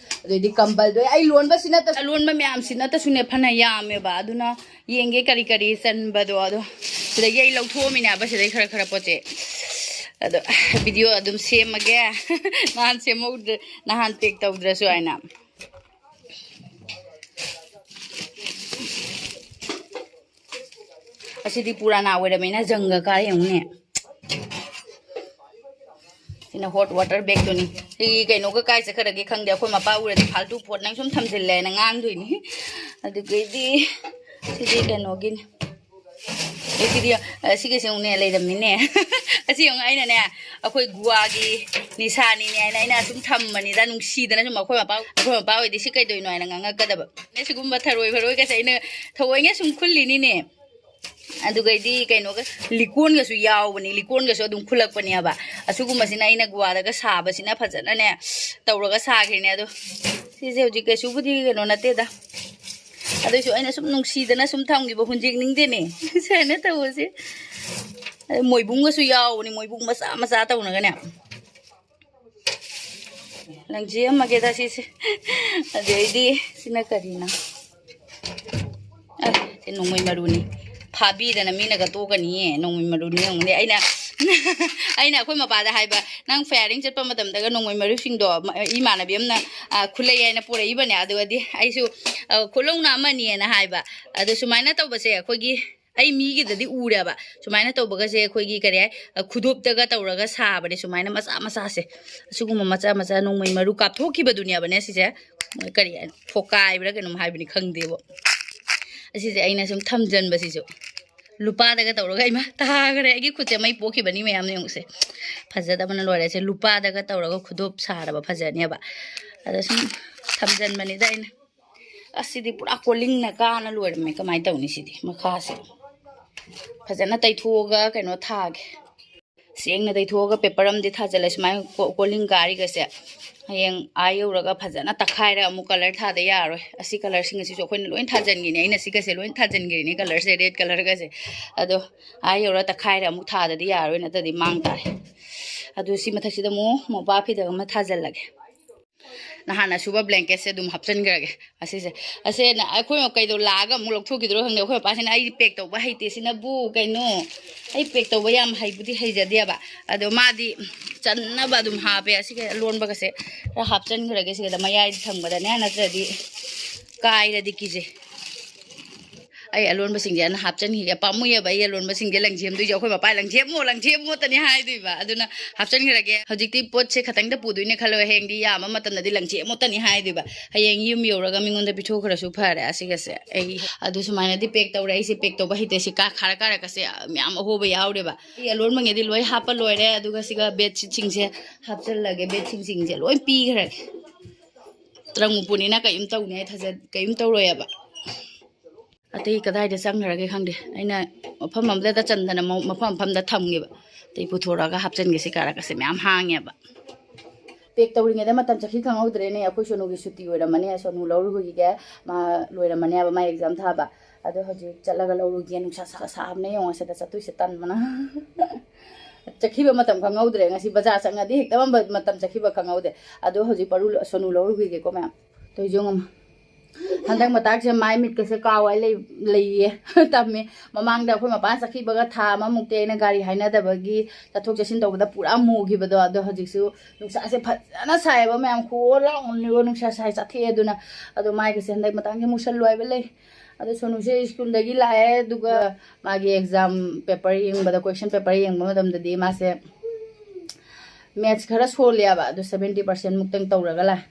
ꯑꯗꯩꯗꯤ ꯀꯝꯕꯜꯗꯣ ꯑꯩ ꯂꯣꯟꯕꯁꯤ ꯅꯠꯇ-, ꯂꯣꯟꯕ ꯃꯌꯥꯝꯁꯤ ꯅꯠꯇꯁꯨꯅꯦ ꯐꯅ ꯌꯥꯝꯃꯦꯕ꯫ ꯑꯗꯨꯅ ꯌꯦꯡꯒꯦ ꯀꯔꯤ ꯀꯔꯤ ꯆꯟꯕꯗꯣ꯫ ꯑꯗꯣ ꯁꯤꯗꯒꯤ ꯑꯩ ꯂꯧꯊꯣꯛꯑꯃꯤꯅꯦꯕ ꯁꯤꯗꯩ ꯈꯔ ꯈꯔ ꯄꯣꯠ ꯆꯩ꯫ ꯑꯗꯣ video ꯑꯗꯨꯝ ꯁꯦꯝꯃꯒꯦ꯫ ꯅꯍꯥꯟ ꯁꯦꯝꯍꯧꯗ꯭ꯔꯦ, ꯅꯍꯥꯟ pack ꯇꯧꯗ꯭ꯔꯁꯨ ꯍꯥꯏꯅ꯫ ꯑꯁꯤꯗꯤ ꯄꯨꯔꯥꯅꯥ ꯑꯣꯏꯔꯕꯅꯤꯅ ꯖꯪꯒ ꯀꯥꯔꯦ ꯌꯦꯡꯉꯨꯅꯦ꯫ ꯁꯤꯅ ꯍꯣꯠ ꯋꯥꯇꯔ ꯕꯦꯒꯇꯨꯅꯤ꯫ ꯁꯤ ꯀꯩꯅꯣꯒ ꯀꯥꯏ ꯆꯠꯈ꯭ꯔꯒꯦ ꯈꯪꯗꯦ, ꯑꯩꯈꯣꯏ ꯃꯄꯥ ꯎꯔꯗꯤ ꯐꯥꯜꯇꯨ ꯄꯣꯠ ꯅꯪ ꯁꯨꯝ ꯊꯝꯖꯤꯜꯂꯦꯅ ꯉꯥꯡꯗꯣꯏꯅꯤ꯫ ꯑꯗꯨꯗꯒꯤꯗꯤ ꯁꯤꯗꯤ ꯀꯩꯅꯣꯒꯤꯅꯤ꯫ ꯑꯦ, ꯁꯤꯗꯤ, ꯑ, ꯁꯤꯒꯤꯁꯦ ꯑꯃꯨꯛꯅꯦ ꯂꯩꯔꯝꯃꯤꯅꯦ꯫ ꯑꯁꯤ ꯑꯃꯨꯛ ꯑꯩꯅꯅꯦ, ꯑꯩꯈꯣꯏ ꯒꯨꯋꯥꯒꯤ ꯅꯤꯁꯥꯅꯤꯅꯦ ꯍꯥꯏꯅ ꯑꯩꯅ ꯁꯨꯝ ꯊꯝꯕꯅꯤꯗ, ꯅꯨꯡꯁꯤꯗꯅ ꯁꯨꯝ꯫ ꯑꯩꯈꯣꯏ ꯃꯄꯥ, ꯑꯩꯈꯣꯏ ꯃꯄꯥ ꯑꯣꯏꯗꯤ ꯁꯤ ꯀꯩꯗꯧꯅꯣ ꯍꯥꯏꯅ ꯉꯥꯡꯉꯛꯀꯗꯕ꯫ ꯁꯤꯒꯨꯝꯕ ꯊꯔꯣꯏ ꯐꯔꯣꯏꯒꯁꯦ ꯑꯩꯅ ꯊꯑꯣꯏꯅ ꯁꯨꯝ ꯈꯨꯜꯂꯤꯅꯤꯅꯦ꯫ ꯑꯗꯨꯒꯩꯗꯤ ꯀꯩꯅꯣꯒ, ꯂꯤꯀꯣꯟꯒꯁꯨ ꯌꯥꯎꯕꯅꯤ, ꯂꯤꯀꯣꯟꯒꯁꯨ ꯑꯗꯨꯝ ꯈꯨꯜꯂꯛꯄꯅꯦꯕ꯫ ꯑꯁꯤꯒꯨꯝꯕꯁꯤꯅ ꯑꯩꯅ ꯒꯨꯋꯥꯗꯒ ꯁꯥꯕꯁꯤꯅ ꯐꯖꯅꯅꯦ ꯇꯧꯔꯒ ꯁꯥꯈ꯭ꯔꯤꯅꯦ꯫ ꯑꯗꯣ ꯁꯤꯁꯦ ꯍꯧꯖꯤꯛ ꯀꯩꯁꯨꯕꯨꯗꯤ ꯀꯩꯅꯣ ꯅꯠꯇꯦꯗ, ꯑꯗꯨꯏꯁꯨ ꯑꯩꯅ ꯁꯨꯝ ꯅꯨꯡꯁꯤꯗꯅ ꯁꯨꯝ ꯊꯝꯈꯤꯕ, ꯍꯨꯟꯖꯤꯛꯅꯤꯡꯗꯦꯅꯦ꯫ ꯁꯨꯃꯥꯏꯅ ꯇꯧꯕꯁꯦ꯫ ꯑꯗꯩ ꯃꯣꯏꯕꯨꯡꯒꯁꯨ ꯌꯥꯎꯕꯅꯤ, ꯃꯣꯏꯕꯨꯡ ꯃꯆꯥ ꯃꯆꯥ ꯇꯧꯅꯒꯅꯦ꯫ ꯂꯪꯖꯦꯝꯃꯒꯦꯗ ꯁꯤꯁꯦ꯫ ꯑꯗꯩꯗꯤ ꯁꯤꯅ ꯀꯔꯤꯅꯣ? ꯑ, ꯁꯤ ꯅꯣꯡꯃꯩ ꯃꯔꯨꯅꯤ꯫ ꯐꯥꯕꯤꯗꯅ ꯃꯤꯅꯒ ꯇꯣꯛꯀꯅꯤꯌꯦ, ꯅꯣꯡꯃꯩ ꯃꯔꯨꯅꯤ ꯌꯦꯡꯉꯨꯅꯦ꯫ ꯑꯩꯅ, ꯑꯩꯅ ꯑꯩꯈꯣꯏ ꯃꯄꯥꯗ ꯍꯥꯏꯕ, "ꯅꯪ firing ꯆꯠꯄ ꯃꯇꯝꯗꯒ ꯅꯣꯡꯃꯩ ꯃꯔꯨꯁꯤꯡꯗꯣ ꯃ-, ꯏꯃꯥꯟꯅꯕꯤ ꯑꯃꯅ, ꯑ, ꯈꯨꯠꯂꯩ ꯍꯥꯏꯅ ꯄꯨꯔꯛꯏꯕꯅꯦ"꯫ ꯑꯗꯨꯒꯗꯤ ꯑꯩꯁꯨ, ꯑ, "ꯈꯨꯠꯂꯧꯅ ꯑꯃꯅꯤꯅ" ꯍꯥꯏꯕ꯫ ꯑꯗꯣ ꯁꯨꯃꯥꯏꯅ ꯇꯧꯕꯁꯦ ꯑꯩꯈꯣꯏꯒꯤ, ꯑꯩ ꯃꯤꯒꯤꯗꯗꯤ ꯎꯔꯦꯕ꯫ ꯁꯨꯃꯥꯏꯅ ꯇꯧꯕꯒꯁꯦ ꯑꯩꯈꯣꯏꯒꯤ ꯀꯔꯤ ꯍꯥꯏ, ꯑ, ꯈꯨꯗꯣꯞꯇꯒ ꯇꯧꯔꯒ ꯁꯥꯕꯅꯦ꯫ ꯁꯨꯃꯥꯏꯅ ꯃꯆꯥ ꯃꯆꯥꯁꯦ, ꯑꯁꯤꯒꯨꯝꯕ ꯃꯆꯥ ꯃꯆꯥ ꯅꯣꯡꯃꯩ ꯃꯔꯨ ꯀꯥꯞꯊꯣꯛꯈꯤꯕꯗꯨꯅꯦꯕꯅꯦ ꯁꯤꯁꯦ꯫ ꯀꯔꯤ ꯍꯥꯏꯅ, ꯐꯣꯀꯥꯏꯕ꯭ꯔꯥ ꯀꯩꯅꯣꯝ ꯍꯥꯏꯕꯅꯤ, ꯈꯪꯗꯦꯕ꯫ ꯑꯁꯤꯁꯦ ꯑꯩꯅ ꯁꯨꯝ ꯊꯝꯖꯟꯕꯁꯤꯁꯨ꯫ ꯂꯨꯄꯥꯗꯒ ꯇꯧꯔꯒ, ꯏꯃꯥ, ꯇꯥꯈ꯭ꯔꯦ꯫ ꯑꯩꯒꯤ ꯈꯨꯠꯁꯦ ꯃꯩ ꯄꯣꯛꯈꯤꯕꯅꯤ ꯃꯌꯥꯝꯅ ꯌꯦꯡꯉꯨꯁꯦ꯫ ꯐꯖꯗꯕꯅ ꯂꯣꯏꯔꯦ꯫ ꯁꯦ ꯂꯨꯄꯥꯗꯒ ꯇꯧꯔꯒ ꯈꯨꯗꯣꯞ ꯁꯥꯔꯕ ꯐꯖꯅꯦꯕ꯫ ꯑꯗ ꯁꯨꯝ ꯊꯝꯖꯟꯕꯅꯤꯗ ꯑꯩꯅ꯫ ꯑꯁ, ꯁꯤꯗꯤ ꯄꯨꯔꯥ ꯀꯣꯂꯤꯡꯅ ꯀꯥꯅ ꯂꯣꯏꯔꯝꯃꯦ꯫ ꯀꯃꯥꯏꯅ ꯇꯧꯅꯤ ꯁꯤꯗꯤ? ꯃꯈꯥꯁꯦ ꯐꯖꯅ ꯇꯩꯊꯣꯛꯑꯒ ꯀꯩꯅꯣ ꯊꯥꯒꯦ꯫ ꯁꯦꯡꯅ ꯇꯩꯊꯣꯛꯑꯒ ꯄꯦꯄꯔ ꯑꯃꯗꯤ ꯊꯥꯖꯤꯜꯂꯦ꯫ ꯁꯨꯃꯥꯏꯅ ꯀꯣ-, ꯀꯣꯂꯤꯡ ꯀꯥꯔꯤꯒꯁꯦ ꯍꯌꯦꯡ ꯑꯥ ꯌꯧꯔꯒ ꯐꯖꯅ ꯇꯛꯈꯥꯏꯔꯒ ꯑꯃꯨꯛ ꯀꯂꯔ ꯊꯥꯗ ꯌꯥꯔꯣꯏ꯫ ꯑꯁꯤ ꯀꯂꯔꯁꯤꯡ ꯑꯁꯤꯁꯨ ꯑꯩꯈꯣꯏꯅ ꯂꯣꯏ ꯊꯥꯖꯤꯟꯈꯤꯅꯤ꯫ ꯑꯩꯅ ꯁꯤꯒꯁꯦ ꯂꯣꯏ ꯊꯥꯖꯤꯟꯈꯤꯔꯤꯅꯤ, ꯀꯂꯔꯁꯦ, ꯔꯦꯗ ꯀꯂꯔꯒꯁꯦ꯫ ꯑꯗꯣ ꯑꯥ ꯌꯧꯔꯒ ꯇꯛꯈꯥꯏꯔꯒ ꯑꯃꯨꯛ ꯊꯥꯗꯗꯤ ꯌꯥꯔꯣꯏ, ꯅꯠꯇ꯭ꯔꯗꯤ ꯃꯥꯡ ꯇꯥꯔꯦ꯫ ꯑꯗꯨ ꯁꯤ ꯃꯊꯛꯁꯤꯗ ꯑꯃꯨꯛ ꯃꯣꯄꯥ ꯐꯤꯗꯛ ꯑꯃ ꯊꯥꯖꯤꯜꯂꯒꯦ꯫ ꯅꯍꯥꯟ ꯑꯁꯨꯕ ꯕ꯭ꯂꯦꯡꯀꯦꯠꯁꯦ ꯑꯗꯨꯝ ꯍꯥꯞꯆꯤꯟꯈ꯭ꯔꯒꯦ꯫ ꯑꯁꯤꯁꯦ, ꯑꯁꯦꯅ ꯑꯩꯈꯣꯏ ꯃꯈꯩꯗꯣ ꯂꯥꯛꯑꯒ ꯑꯃꯨꯛ ꯂꯧꯊꯣꯛꯈꯤꯗ꯭ꯔꯣ ꯈꯪꯗꯦ꯫ ꯑꯩꯈꯣꯏ ꯃꯄꯥꯁꯤꯅ, "ꯑꯩꯗꯤ ꯄꯦꯛ ꯇꯧꯕ ꯍꯩꯇꯦ, ꯁꯤꯅꯕꯨ ꯀꯩꯅꯣ?" ꯑꯩ ꯄꯦꯛ ꯇꯧꯕ ꯌꯥꯝ ꯍꯩꯕꯨꯗꯤ ꯍꯩꯖꯗꯦꯕ, ꯑꯗꯣ ꯃꯥꯗꯤ ꯆꯟꯅꯕ ꯑꯗꯨꯝ ꯍꯥꯞꯄꯦ꯫ ꯑꯁꯤꯒ ꯂꯣꯟꯕꯒꯁꯦ ꯈꯔ ꯍꯥꯞꯆꯤꯟꯈ꯭ꯔꯒꯦ ꯁꯤꯗ, ꯃꯌꯥꯏꯗ ꯊꯝꯕꯗꯅꯦ, ꯅꯠꯇ꯭ꯔꯗꯤ ꯀꯥꯏꯔꯗꯤ ꯀꯤꯖꯩ꯫ ꯑꯩ ꯑꯂꯣꯟꯕꯁꯤꯡꯁꯦ ꯑꯅ ꯍꯥꯞꯆꯤꯟꯈꯤꯒꯦ꯫ ꯄꯥꯝꯃꯨꯏꯌꯦꯕ ꯑꯩ ꯑꯂꯣꯟꯕꯁꯤꯡꯁꯦ ꯂꯪꯁꯦꯝꯗꯣꯏꯁꯦ꯫ ꯑꯩꯈꯣꯏ ꯃꯄꯥ "ꯂꯪꯁꯦꯝꯃꯣ, ꯂꯪꯁꯦꯝꯃꯣ"ꯇꯅꯤ ꯍꯥꯏꯗꯣꯏꯕ꯫ ꯑꯗꯨꯅ ꯍꯥꯞꯆꯤꯟꯈ꯭ꯔꯒꯦ꯫ ꯍꯧꯖꯤꯛꯇꯤ ꯄꯣꯠꯁꯦ ꯈꯇꯪꯗ ꯄꯨꯗꯣꯏꯅꯦ ꯈꯜꯂꯣ, ꯍꯌꯦꯡꯗꯤ ꯌꯥꯝꯕ ꯃꯇꯝꯗꯗꯤ "ꯂꯪꯁꯦꯝꯃꯣ"ꯇꯅꯤ ꯍꯥꯏꯗꯣꯏꯕ꯫ ꯍꯌꯦꯡ ꯌꯨꯝ ꯌꯧꯔꯒ ꯃꯤꯉꯣꯟꯗ ꯄꯤꯊꯣꯛꯈ꯭ꯔꯁꯨ ꯐꯔꯦ ꯑꯁꯤꯒꯁꯦ꯫ ꯑꯩ ꯑꯗꯨ ꯁꯨꯃꯥꯏꯅꯗꯤ ꯄꯦꯛ ꯇꯧꯔꯦ꯫ ꯑꯩꯁꯦ ꯄꯦꯛ ꯇꯧꯕ ꯍꯩꯇꯦ꯫ ꯁꯤ ꯀꯥ ꯈꯥꯔ ꯀꯥꯔꯛꯀꯁꯦ ꯃꯌꯥꯝ ꯑꯍꯣꯕ ꯌꯥꯎꯔꯦꯕ꯫ ꯑꯩ ꯑꯂꯣꯟꯕꯉꯩꯗꯤ ꯂꯣꯏ ꯍꯥꯞꯄ ꯂꯣꯏꯔꯦ꯫ ꯑꯗꯨꯒ ꯁꯤꯒ ꯕꯦꯠꯁꯤꯠꯁꯤꯡꯁꯦ ꯍꯥꯞꯆꯤꯜꯂꯒꯦ꯫ ꯕꯦꯠꯁꯤꯡꯁꯤꯡꯁꯦ ꯂꯣꯏ ꯄꯤꯈ꯭ꯔꯒꯦ꯫ ꯇ꯭ꯔꯪ ꯃꯄꯨꯅꯤꯅ ꯀꯔꯤꯝ ꯇꯧꯅꯤ ꯑꯩ ꯊꯥꯖ-, ꯀꯔꯤꯝ ꯇꯧꯔꯣꯏꯕ꯫ ꯑꯇꯩ ꯀꯗꯥꯏꯗ ꯆꯪꯈ꯭ꯔꯒꯦ ꯈꯪꯗꯦ꯫ ꯑꯩꯅ ꯃꯐꯝ ꯑꯃꯗ ꯆꯟꯗꯅ ꯃ-, ꯃꯐꯝ ꯃꯐꯝꯗ ꯊꯝꯒꯦꯕ꯫ ꯑꯇꯩ ꯄꯨꯊꯣꯔꯛꯑꯒ ꯍꯥꯞꯆꯤꯟꯒꯦ꯫ ꯁꯤ ꯀꯥꯔꯛꯀꯁꯦ ꯃꯌꯥꯝ ꯍꯥꯡꯉꯦꯕ꯫ ꯄꯦꯛ ꯇꯧꯔꯤꯉꯩꯗ ꯃꯇꯝ ꯆꯠꯈꯤ ꯈꯪꯍꯧꯗ꯭ꯔꯦꯅꯦ꯫ ꯑꯩꯈꯣꯏ ꯁꯣꯅꯨꯒꯤ ꯁꯨꯇꯤ ꯑꯣꯏꯔꯝꯃꯅꯤ꯫ ꯁꯣꯅꯨ ꯂꯧꯔꯨꯈꯤꯒꯦ꯫ ꯃꯥ ꯂꯣꯏꯔꯝꯃꯅꯦꯕ ꯃꯥ ꯑꯦꯛꯖꯥꯝ ꯊꯥꯕ꯫ ꯑꯗꯣ ꯍꯧꯖꯤꯛ ꯆꯠꯂꯒ ꯂꯧꯔꯨꯒꯦ꯫ ꯅꯨꯡꯁꯥ ꯁꯥ-, ꯁꯥꯕꯅ ꯌꯦꯡꯉꯣ ꯁꯤꯗ ꯆꯠꯇꯣꯏꯁꯦ ꯇꯟꯕꯅ꯫ ꯆꯠꯈꯤꯕ ꯃꯇꯝ ꯈꯪꯍꯧꯗ꯭ꯔꯦ꯫ ꯉꯁꯤ ꯕꯖꯥꯔ ꯆꯪꯉꯗꯤ ꯍꯦꯛꯇ ꯃ-, ꯃꯇꯝ ꯆꯠꯈꯤꯕ ꯈꯪꯍꯧꯗꯦ꯫ ꯑꯗꯣ ꯍꯧꯖꯤꯛ ꯄꯔꯨ-, ꯁꯣꯅꯨ ꯂꯧꯔꯨꯈꯤꯒꯦꯀꯣ ꯃꯌꯥꯝ꯫ ꯇꯧꯏꯁꯦ ꯌꯦꯡꯉꯣ꯫ ꯍꯟꯗꯛ ꯃꯇꯥꯡꯁꯦ ꯃꯥꯏ ꯃꯤꯠꯀꯁꯦ ꯀꯥꯎ ꯍꯥꯏ ꯂꯩ-, ꯂꯩꯌꯦ꯫ ꯇꯝꯃꯦ꯫ ꯃꯃꯥꯡꯗ ꯑꯩꯈꯣꯏ ꯃꯄꯥꯟ ꯆꯠꯈꯤꯕꯒ ꯊꯥ ꯑꯃꯃꯨꯛꯇꯤ ꯑꯩꯅ ꯒꯥꯔꯤ ꯍꯥꯏꯅꯗꯕꯒꯤ ꯆꯠꯊꯣꯛ ꯆꯠꯁꯤꯟ ꯇꯧꯕꯗ ꯄꯨꯔꯥ ꯃꯨꯈꯤꯕꯗꯣ꯫ ꯑꯗꯣ ꯍꯧꯖꯤꯛꯁꯨ ꯅꯨꯡꯁꯥꯁꯦ ꯐꯖꯅ ꯁꯥꯏꯌꯦꯕ ꯃꯌꯥꯝ꯫ ꯈꯨꯑꯣ ꯂꯥꯎꯅꯤꯀꯣ ꯅꯨꯡꯁꯥ ꯁꯥꯏ ꯆꯥꯊꯦꯛꯑꯦ꯫ ꯑꯗꯨꯅ ꯑꯗꯣ ꯃꯥꯏꯒꯁꯦ ꯍꯟꯗꯛ ꯃꯇꯥꯡꯁꯦ ꯃꯨꯁꯜꯂꯨ ꯍꯥꯏꯕ ꯂꯩ꯫ ꯑꯗꯣ ꯁꯣꯅꯨꯁꯦ ꯁ꯭ꯀꯨꯜꯗꯒꯤ ꯂꯥꯛꯑꯦ꯫ ꯑꯗꯨꯒ ꯃꯥꯒꯤ ꯑꯦꯛꯖꯥꯝ ꯄꯦꯄꯔ ꯌꯦꯡꯕꯗ, ꯀꯣꯏꯁꯟ ꯄꯦꯄꯔ ꯌꯦꯡꯕ ꯃꯇꯝꯗꯗꯤ ꯃꯥꯁꯦ ꯃꯦꯠꯁ ꯈꯔ ꯁꯣꯜꯂꯦꯕ꯫ ꯑꯗꯣ ꯁꯕꯦꯟꯇꯤ ꯄꯥꯔꯁꯦꯟ ꯃꯨꯛꯇꯪ ꯇꯧꯔꯒ ꯂꯥꯛꯑꯦ꯫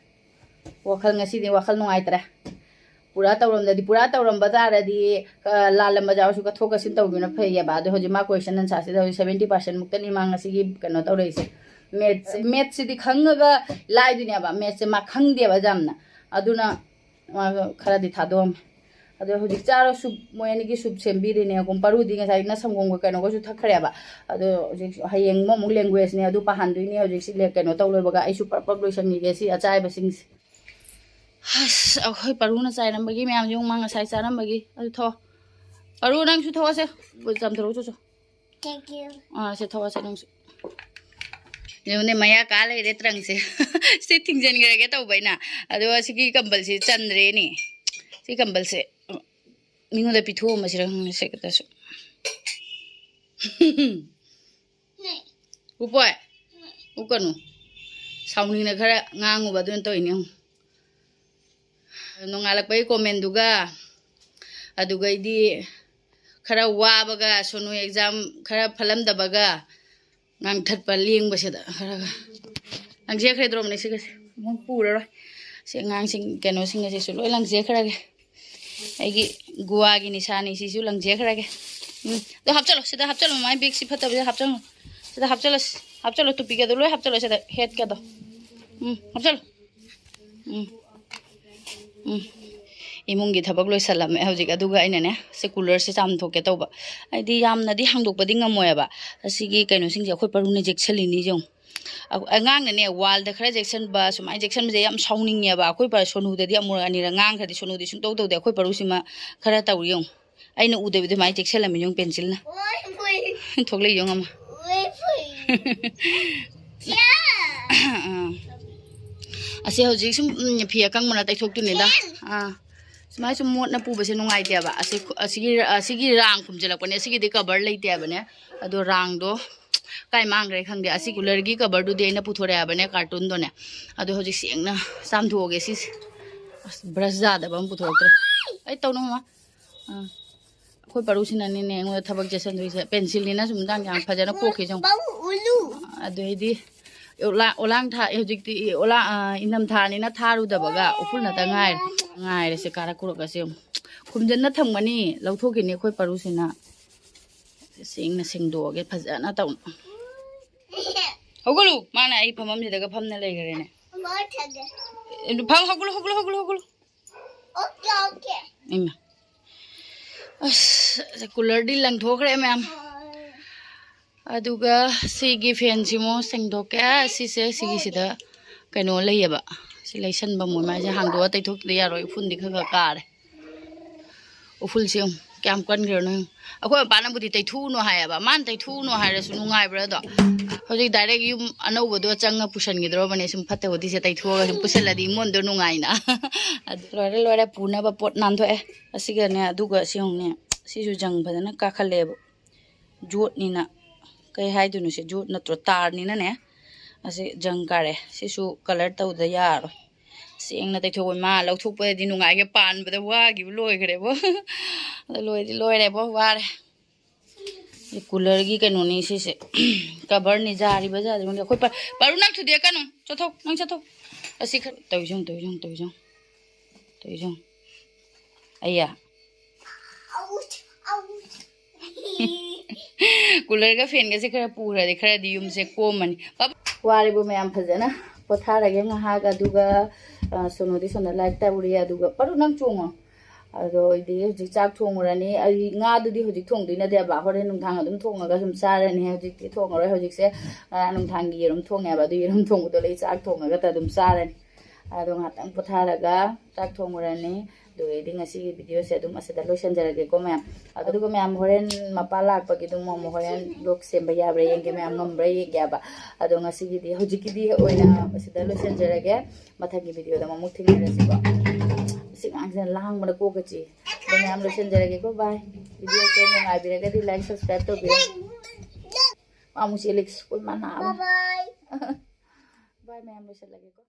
ꯋꯥꯈꯜ, ꯉꯁꯤꯗꯤ ꯋꯥꯈꯜ ꯅꯨꯡꯉꯥꯏꯇ꯭ꯔꯦ꯫ ꯄꯨꯔꯥ ꯇꯧꯔꯝꯗꯗꯤ, ꯄꯨꯔꯥ ꯇꯧꯔꯝꯕ ꯇꯥꯔꯗꯤ, ꯑ, ꯂꯥꯜꯂꯝꯕ ꯌꯥꯎꯔꯁꯨ ꯀꯠꯊꯣꯛ ꯀꯠꯁꯤꯟ ꯇꯧꯕꯤꯅ ꯐꯩꯌꯦꯕ꯫ ꯑꯗꯣ ꯍꯧꯖꯤꯛ ꯃꯥ ꯀꯣꯏꯁꯟ ꯑꯟꯁꯥꯔꯁꯤꯗ ꯍꯧꯖꯤꯛ ꯁꯕꯦꯟꯇꯤ ꯄꯥꯔꯁꯦꯟ ꯃꯨꯛꯇꯅꯤ ꯃꯥ ꯉꯁꯤꯒꯤ ꯀꯩꯅꯣ ꯇꯧꯔꯛꯏꯁꯦ꯫ ꯃꯦꯠꯁ, ꯃꯦꯠꯁꯁꯤꯗꯤ ꯈꯪꯉꯒ ꯂꯥꯏꯗꯣꯏꯅꯦꯕ꯫ ꯃꯦꯠꯁꯁꯦ ꯃꯥ ꯈꯪꯗꯦꯕ ꯌꯥꯝꯅ꯫ ꯑꯗꯨꯅ ꯃꯥ ꯈꯔꯗꯤ ꯊꯥꯗꯣꯛꯑꯝꯃꯦ꯫ ꯑꯗꯣ ꯍꯧꯖꯤꯛ ꯆꯥꯔꯣ ꯁꯨꯞ, ꯃꯣꯏ ꯑꯅꯤꯒꯤ ꯁꯨꯞ ꯁꯦꯝꯕꯤꯔꯤꯅꯦ꯫ ꯀꯨꯝ ꯄꯔꯨꯗꯤ ꯉꯁꯥꯏꯅ ꯁꯪꯒꯣꯝꯒ ꯀꯩꯅꯣꯒꯁꯨ ꯊꯛꯈ꯭ꯔꯦꯕ꯫ ꯑꯗꯣ ꯍꯧꯖꯤꯛ ꯍꯌꯦꯡ ꯑꯃꯨꯛ ꯂꯦꯡꯒ꯭ꯋꯦꯖꯅꯦ, ꯑꯗꯨ ꯄꯥꯍꯟꯗꯣꯏꯅꯦ꯫ ꯍꯧꯖꯤꯛꯁꯤ ꯂꯦ-, ꯀꯩꯅꯣ ꯇꯧ ꯂꯣꯏꯕꯒ ꯑꯩꯁꯨ ꯄ꯭ꯔꯞ ꯄ꯭ꯔꯞ ꯂꯣꯏꯁꯟꯈꯤꯒꯦ ꯁꯤ ꯑꯆꯥꯏꯕꯁꯤꯡꯁꯦ꯫ ꯑꯁ, ꯑꯩꯈꯣꯏ ꯄꯔꯨꯅ ꯆꯥꯏꯔꯝꯕꯒꯤ ꯃꯌꯥꯝꯁꯦ ꯌꯦꯡꯉꯨ, ꯃꯥ ꯉꯁꯥꯏ ꯆꯥꯔꯝꯕꯒꯤ꯫ ꯑꯗꯨ ꯊꯣꯛꯑꯣ꯫ ꯄꯔꯨ, ꯅꯪꯁꯨ ꯊꯣꯛꯑꯁꯦ꯫ ꯆꯝꯊꯣꯔꯛꯎ ꯆꯣ ꯆꯣ꯫ Thank you. ꯑꯥ, ꯁꯦ ꯊꯣꯛꯑꯁꯦ ꯅꯪꯁꯨ꯫ ꯌꯦꯡꯉꯨꯅꯦ, ꯃꯌꯥ ꯀꯥ ꯂꯩꯔꯦ ꯇ꯭ꯔꯪꯁꯦ꯫ ꯁꯤ ꯊꯤꯡꯖꯤꯟꯈ꯭ꯔꯒꯦ ꯇꯧꯕ ꯑꯩꯅ꯫ ꯑꯗꯣ ꯁꯤꯒꯤ ꯀꯝꯕꯜꯁꯤ ꯆꯟꯗ꯭ꯔꯦꯅꯦ꯫ ꯁꯤ ꯀꯝꯕꯜꯁꯦ ꯃꯤꯉꯣꯟꯗ ꯄꯤꯊꯣꯛꯑꯝꯃꯁꯤꯔ ꯈꯪꯗꯦ ꯁꯦ ꯈꯛꯇꯁꯨ꯫ ꯎꯄꯣꯏ, ꯎꯀꯅꯨ꯫ ꯁꯥꯎꯅꯤꯡꯅ ꯈꯔ ꯉꯥꯡꯉꯨꯕ ꯑꯗꯨꯅ ꯇꯧꯔꯤꯅꯦ ꯌꯦꯡꯉꯨ꯫ ꯅꯣꯡꯉꯥꯜꯂꯛꯄꯒꯤ ꯀꯣꯃꯦꯟꯗꯨꯒ ꯑꯗꯨꯒꯩꯗꯤ ꯈꯔ ꯋꯥꯕꯒ, ꯁꯣꯅꯨ ꯑꯦꯛꯖꯥꯝ ꯈꯔ ꯐꯠꯂꯝꯗꯕꯒ, ꯉꯥꯡꯊꯠꯄ ꯂꯦꯡꯕꯁꯤꯗ ꯈꯔꯒ ꯂꯪꯖꯦꯈ꯭ꯔꯦ ꯗ꯭ꯔꯣꯝꯅꯦ꯫ ꯁꯤꯒꯁꯦ ꯑꯃꯨꯛ ꯄꯨꯔꯔꯣꯏ꯫ ꯁꯤ ꯑꯉꯥꯡꯁꯤꯡ ꯀꯩꯅꯣꯁꯤꯡ ꯑꯁꯤꯁꯨ ꯂꯣꯏ ꯂꯪꯖꯦꯈ꯭ꯔꯒꯦ꯫ ꯑꯩꯒꯤ ꯒꯨꯋꯥꯒꯤ ꯅꯤꯁꯥꯅꯤ ꯁꯤꯁꯨ ꯂꯪꯖꯦꯈ꯭ꯔꯒꯦ꯫ ꯎꯝ, ꯑꯗꯣ ꯍꯥꯞꯆꯜꯂꯣ, ꯁꯤꯗ ꯍꯥꯞꯆꯜꯂꯣ, ꯃꯃꯥꯏ ꯕꯦꯒꯁꯤ ꯐꯠꯇꯕꯁꯤꯗ ꯍꯥꯞꯆꯜꯂꯣ꯫ ꯁꯤꯗ ꯍꯥꯞꯆꯜꯂꯣ, ꯍꯥꯞꯆꯜꯂꯣ, ꯇꯨꯄꯤꯒꯗꯣ ꯂꯣꯏ ꯍꯥꯞꯆꯜꯂꯣ ꯁꯤꯗ, ꯍꯦꯠꯀꯗꯣ꯫ ꯎꯝ, ꯍꯥꯞꯆꯜꯂꯣ꯫ ꯎꯝ꯫ ꯎꯝ꯫ ꯏꯃꯨꯡꯒꯤ ꯊꯕꯛ ꯂꯣꯏꯁꯜꯂꯝꯃꯦ ꯍꯧꯖꯤꯛ꯫ ꯑꯗꯨꯒ ꯑꯩꯅꯅꯦ, ꯁꯤ ꯀꯨꯂꯔꯁꯦ ꯆꯥꯝꯊꯣꯛꯀꯦ ꯇꯧꯕ꯫ ꯍꯥꯏꯗꯤ ꯌꯥꯝꯅꯗꯤ ꯍꯥꯡꯗꯣꯛꯄꯗꯤ ꯉꯝꯃꯣꯏꯕ꯫ ꯑꯁꯤꯒꯤ ꯀꯩꯅꯣꯁꯤꯡꯁꯦ ꯑꯩꯈꯣꯏ ꯄꯔꯨꯅ ꯌꯦꯛꯁꯜꯂꯤꯅꯤ ꯌꯦꯡꯉꯨ꯫ ꯑ-, ꯑꯉꯥꯡꯅꯅꯦ, ꯋꯥꯜꯗ ꯈꯔ ꯌꯦꯛꯁꯟꯕ, ꯁꯨꯃꯥꯏꯅ ꯌꯦꯛꯁꯟꯕꯁꯦ ꯌꯥꯝ ꯁꯥꯎꯅꯤꯡꯉꯦꯕ꯫ ꯑꯩꯈꯣꯏ ꯄꯔꯨ ꯁꯣꯅꯨꯗꯗꯤ ꯑꯃꯨꯔꯛ ꯑꯅꯤꯔꯛ ꯉꯥꯡꯈ꯭ꯔꯗꯤ ꯁꯣꯅꯨꯗꯤ ꯁꯨꯡꯇꯧ ꯇꯧꯗꯦ꯫ ꯑꯩꯈꯣꯏ ꯄꯔꯨꯁꯤꯃ ꯈꯔ ꯇꯧꯔꯤ ꯌꯦꯡꯉꯨ꯫ ꯑꯩꯅ ꯎꯗꯕꯤꯗ ꯃꯥꯏ ꯆꯦꯛꯁꯤꯜꯂꯝꯃꯤ ꯌꯦꯡꯉꯨ ꯄꯦꯟꯁꯤꯜꯅ꯫ ꯊꯣꯛꯂꯛꯏ ꯌꯦꯡꯉꯨ ꯑꯃ꯫ ꯑꯥ꯫ ꯑꯁꯤ ꯍꯧꯖꯤꯛ ꯁꯨꯝ, ꯎꯝ, ꯐꯤ ꯑꯀꯪꯕꯅ ꯇꯩꯊꯣꯛꯇꯣꯏꯅꯤꯗ꯫ ꯑꯥ꯫ ꯁꯨꯃꯥꯏ ꯁꯨꯝ ꯃꯣꯠꯅ ꯄꯨꯕꯁꯦ ꯅꯨꯡꯉꯥꯏꯇꯦꯕ꯫ ꯑꯁꯤ, ꯑꯁꯤꯒꯤ, ꯑꯁꯤꯒꯤ ꯔꯥꯡ ꯈꯨꯝꯖꯤꯜꯂꯛꯄꯅꯦ꯫ ꯑꯁꯤꯒꯤꯗꯤ ꯀꯕꯔ ꯂꯩꯇꯦ ꯍꯥꯏꯕꯅꯦ꯫ ꯑꯗꯣ ꯔꯥꯡꯗꯣ ꯀꯥꯏ ꯃꯥꯡꯈ꯭ꯔꯦ ꯈꯪꯗꯦ꯫ ꯑꯁꯤ ꯀꯨꯂꯔꯒꯤ ꯀꯕꯔꯗꯨꯗꯤ ꯑꯩꯅ ꯄꯨꯊꯣꯔꯛꯑꯦ ꯍꯥꯏꯕꯅꯦ, ꯀꯥꯔꯇꯨꯟꯗꯣꯅꯦ꯫ ꯑꯗꯣ ꯍꯧꯖꯤꯛ ꯁꯦꯡꯅ ꯆꯥꯝꯊꯣꯛꯑꯒꯦ ꯁꯤꯁꯦ꯫ ꯑꯁ, ꯕ꯭ꯔꯁ ꯌꯥꯗꯕ ꯑꯃ ꯄꯨꯊꯣꯔꯛꯇ꯭ꯔꯦ꯫ ꯑꯩ ꯇꯧꯅꯨ ꯃꯃꯥ꯫ ꯑꯥ꯫ ꯑꯩꯈꯣꯏ ꯄꯔꯨꯁꯤꯅꯅꯤꯅꯦ ꯑꯩꯉꯣꯟꯗ ꯊꯕꯛ ꯆꯦꯠꯁꯟꯗꯣꯏꯁꯦ꯫ ꯄꯦꯟꯁꯤꯜꯅꯤꯅ ꯁꯨꯝ ꯌꯥꯝ ꯐꯖꯅ ꯀꯣꯛꯈꯤꯁꯦ ꯌꯦꯡꯉꯨ꯫ ꯄꯥꯎ ꯎꯠꯂꯨ꯫ ꯑꯗꯩꯗꯤ ꯑꯣꯂꯥ-, ꯑꯣꯂꯥꯡ ꯊꯥ-, ꯍꯧꯖꯤꯛꯇꯤ ꯑꯣꯂꯥ-, ꯑ, ꯏꯪꯊꯝꯊꯥꯅꯤꯅ ꯊꯥꯔꯨꯗꯕꯒ ꯎꯐꯨꯜ ꯉꯥꯛꯇ ꯉꯥꯏꯔꯦ꯫ ꯉꯥꯏꯔꯦ ꯁꯦ, ꯀꯥꯔꯛ ꯀꯨꯔꯛꯀꯁꯦ ꯌꯦꯡꯉꯨ꯫ ꯈꯨꯝꯖꯤꯟꯅ ꯊꯝꯒꯅꯤ, ꯂꯧꯊꯣꯛꯈꯤꯅꯤ ꯑꯩꯈꯣꯏ ꯄꯔꯨꯁꯤꯅ꯫ ꯁꯦꯡꯅ ꯁꯦꯡꯗꯣꯛꯑꯒꯦ ꯐꯖꯅ ꯇꯧꯅ꯫ ꯍꯧꯒꯠꯂꯨ! ꯃꯥꯅ ꯑꯩ ꯐꯝꯐꯝꯁꯤꯗꯒ ꯐꯝꯅ ꯂꯩꯈ꯭ꯔꯦꯅꯦ꯫ ꯐꯝ, ꯍꯧꯒꯠꯂꯨ, ꯍꯧꯒꯠꯂꯨ, ꯍꯧꯒꯠꯂꯨ, ꯍꯧꯒꯠꯂꯨ꯫ ꯏꯃꯥ꯫ ꯑꯁ, ꯀꯨꯂꯔꯗꯤ ꯂꯪꯊꯣꯛꯈ꯭ꯔꯦ ꯃꯌꯥꯝ꯫ ꯑꯗꯨꯒ ꯁꯤꯒꯤ ꯐꯦꯟꯁꯤꯃꯨꯛ ꯁꯦꯡꯗꯣꯛꯀꯦ꯫ ꯁꯤꯁꯦ, ꯁꯤꯒꯤꯁꯤꯗ ꯀꯩꯅꯣ ꯂꯩꯌꯦꯕ꯫ ꯁꯤ ꯂꯩꯁꯟꯕ ꯃꯣꯏ ꯃꯥꯏꯁꯦ ꯍꯥꯡꯗꯣꯛꯑ ꯇꯩꯊꯣꯛꯇꯗꯤ ꯌꯥꯔꯣꯏ꯫ ꯎꯐꯨꯟꯗꯤ ꯈꯔ ꯈꯔ ꯀꯥꯔꯦ꯫ ꯎꯐꯨꯜꯁꯦ ꯌꯦꯡꯉꯨ, ꯀꯌꯥꯝ ꯀꯟꯈ꯭ꯔꯅꯣ ꯌꯦꯡꯉꯨ꯫ ꯑꯩꯈꯣꯏ ꯃꯄꯥꯅꯕꯨꯗꯤ "ꯇꯩꯊꯣꯛꯎꯅꯣ" ꯍꯥꯏꯌꯦꯕ꯫ ꯃꯥꯅ "ꯇꯩꯊꯣꯛꯎꯅꯣ" ꯍꯥꯏꯔꯁꯨ ꯅꯨꯡꯉꯥꯏꯕ꯭ꯔꯥ ꯑꯗꯣ? ꯍꯧꯖꯤꯛ ꯗꯥꯏꯔꯦꯛ ꯌꯨꯝ ꯑꯅꯧꯕꯗꯣ ꯆꯪꯉ ꯄꯨꯁꯟꯈꯤꯗ꯭ꯔꯣꯕꯅꯦ꯫ ꯁꯨꯝ ꯐꯠꯇ ꯍꯥꯎꯊꯤꯁꯦ ꯇꯩꯊꯣꯛꯑꯒ ꯁꯨꯝ ꯄꯨꯁꯜꯂꯗꯤ ꯏꯃꯣꯟꯗꯣ ꯅꯨꯡꯉꯥꯏꯅ꯫ ꯑꯗꯨ ꯂꯣꯏꯔꯦ, ꯂꯣꯏꯔꯦ꯫ ꯄꯨꯅꯕ ꯄꯣꯠ ꯅꯥꯟꯊꯣꯛꯑꯦ꯫ ꯑꯁꯤꯒꯅꯦ, ꯑꯗꯨꯒ ꯁꯤ ꯌꯦꯡꯉꯨꯅꯦ꯫ ꯁꯤꯁꯨ ꯖꯪ ꯐꯖꯅ ꯀꯥꯈꯠꯂꯦꯕ꯫ ꯌꯣꯠꯅꯤꯅ, ꯀꯩ ꯍꯥꯏꯗꯣꯏꯅꯣ ꯁꯤ? ꯌꯣꯠ ꯅꯠꯇ꯭ꯔꯣ? ꯇꯥꯔꯅꯤꯅꯅꯦ꯫ ꯑꯁꯤ ꯖꯪ ꯀꯥꯔꯦ꯫ ꯁꯤꯁꯨ ꯀꯂꯔ ꯇꯧꯗ ꯌꯥꯔꯣꯏ꯫ ꯁꯦꯡꯅ ꯇꯩꯊꯣꯛꯑꯣ꯫ ꯃꯥ ꯂꯧꯊꯣꯛꯄꯗꯗꯤ ꯅꯨꯡꯉꯥꯏꯒꯦ, ꯄꯥꯟꯕꯗ ꯋꯥꯈꯤꯕ ꯂꯣꯏꯈ꯭ꯔꯦꯕꯣ꯫ ꯑꯗꯣ ꯂꯣꯏꯗꯤ ꯂꯣꯏꯔꯦꯕꯣ, ꯋꯥꯔꯦ꯫ ꯀꯨꯂꯔꯒꯤ ꯀꯩꯅꯣꯅꯤ ꯁꯤꯁꯦ꯫ ꯀꯕꯔꯅꯤ, ꯖꯥꯔꯤꯕ ꯖꯥꯔꯤꯕ ꯈꯪꯗꯦ꯫ ꯑꯩꯈꯣꯏ ꯄ-, ꯄꯥꯔꯨ, ꯅꯪ ꯊꯨꯗꯦꯛꯀꯅꯨ꯫ ꯆꯠꯊꯣꯛ, ꯅꯪ ꯆꯠꯊꯣꯛ꯫ ꯑꯁꯤ ꯈꯔ ꯇꯧꯏꯁꯦ ꯌꯦꯡꯉꯨ, ꯇꯧꯏꯁꯦ ꯌꯦꯡꯉꯨ, ꯇꯧꯏꯁꯦ ꯌꯦꯡꯉꯨ, ꯇꯧꯏꯁꯦ ꯌꯦꯡꯉꯨ꯫ ꯑꯩꯌꯥ꯫ ꯀꯨꯂꯔꯒ ꯐꯦꯟꯒꯁꯦ ꯈꯔ ꯄꯨꯈ꯭ꯔꯗꯤ ꯈꯔꯗꯤ ꯌꯨꯝꯁꯦ ꯀꯣꯝꯃꯅꯤ꯫ ꯄꯥꯕꯨ-, ꯋꯥꯔꯤꯕ ꯃꯌꯥꯝ ꯐꯖꯅ ꯄꯣꯊꯥꯔꯒꯦ ꯉꯥꯏꯍꯥꯛ, ꯑꯗꯨꯒ, ꯑ, ꯁꯣꯅꯨꯗꯤ ꯁꯣꯝꯗ ꯂꯥꯏꯔꯤꯛ ꯇꯧꯔꯤ, ꯑꯗꯨꯒ ꯄꯥꯔꯨ, ꯅꯪ ꯆꯣꯡꯉꯣ꯫ ꯑꯗꯣ ꯑꯩꯗꯤ ꯍꯧꯖꯤꯛ ꯆꯥꯛ ꯊꯣꯡꯉꯨꯔꯅꯤ꯫ ꯑꯩ ꯉꯥꯗꯨꯗꯤ ꯍꯧꯖꯤꯛ ꯊꯣꯡꯗꯣꯏ ꯅꯠꯇꯦꯕ, ꯍꯣꯔꯦꯟ ꯅꯨꯡꯗꯥꯡ ꯑꯗꯨꯝ ꯊꯣꯡꯉꯒ ꯁꯨꯝ ꯆꯥꯔꯅꯤ꯫ ꯍꯧꯖꯤꯛꯇꯤ ꯊꯣꯡꯉꯔꯣꯏ꯫ ꯍꯧꯖꯤꯛꯁꯦ ꯉꯔꯥꯡ ꯅꯨꯡꯗꯥꯡꯒꯤ ꯌꯦꯔꯨꯝ ꯊꯣꯡꯉꯦꯕ, ꯑꯗꯨ ꯌꯦꯔꯨꯝ ꯊꯣꯡꯕꯗꯣ ꯑꯩ ꯆꯥꯛ ꯊꯣꯡꯉꯒ ꯑꯗꯨꯝ ꯆꯥꯔꯅꯤ꯫ ꯑꯗꯣ ꯉꯥꯛꯇꯪ ꯄꯣꯊꯥꯔꯒ ꯆꯥꯛ ꯊꯣꯡꯉꯨꯔꯅꯤ꯫ ꯑꯗꯨꯒꯩꯗꯤ ꯉꯁꯤꯒꯤ ꯚꯤꯗꯤꯑꯣꯁꯦ ꯑꯗꯨꯝ ꯑꯁꯤꯗ ꯂꯣꯏꯁꯤꯟꯖꯔꯒꯦꯀꯣ ꯃꯌꯥꯝ꯫ ꯑꯗꯨꯒ ꯃꯌꯥꯝ ꯍꯣꯔꯦꯟ ꯃꯄꯥ ꯂꯥꯛꯄꯒꯤ ꯑꯗꯨꯝ ꯑꯃꯨꯛ ꯍꯣꯔꯦꯟ ꯕ꯭ꯂꯣꯒ ꯁꯦꯝꯕ ꯌꯥꯕ꯭ꯔꯥ ꯌꯦꯡꯒꯦ ꯃꯌꯥꯝ, ꯉꯝꯕ꯭ꯔꯥ ꯌꯦꯡꯒꯦꯕ꯫ ꯑꯗꯣ ꯉꯁꯤꯒꯤꯗꯤ ꯍꯧꯖꯤꯛꯀꯤꯗꯤ ꯑꯣꯏꯅ ꯑꯁꯤꯗ ꯂꯣꯏꯁꯤꯟꯖꯔꯒꯦ꯫ ꯃꯊꯪꯒꯤ ꯚꯤꯗꯤꯑꯣꯗ ꯑꯃꯨꯛ ꯊꯦꯡꯅꯔꯁꯤꯀꯣ꯫ ꯁꯤ ꯑꯉꯥꯡꯁꯤꯅ ꯂꯥꯡꯕꯗ ꯀꯣꯛꯀ ꯆꯤꯛꯑꯦ꯫ ꯑꯗꯣ ꯃꯌꯥꯝ ꯂꯣꯏꯁꯤꯟꯖꯔꯒꯦꯀꯣ꯫ ꯕꯥꯏ꯫ ꯚꯤꯗꯤꯑꯣꯁꯦ ꯅꯨꯡꯉꯥꯏꯕꯤꯔꯒꯗꯤ ꯂꯥꯏꯛ, ꯁꯕꯁꯀ꯭ꯔꯥꯏꯕ ꯇꯧꯕꯤꯔꯣ꯫ ꯑꯃꯨꯛ ꯆꯦꯜꯂꯤ꯫ ꯁ꯭ꯀꯨꯜ ꯃꯅꯥ꯫ ꯕꯥꯏ ꯕꯥꯏ꯫ ꯕꯥꯏ ꯃꯌꯥꯝ, ꯂꯣꯏꯁꯤꯜꯂꯒꯦꯀꯣ꯫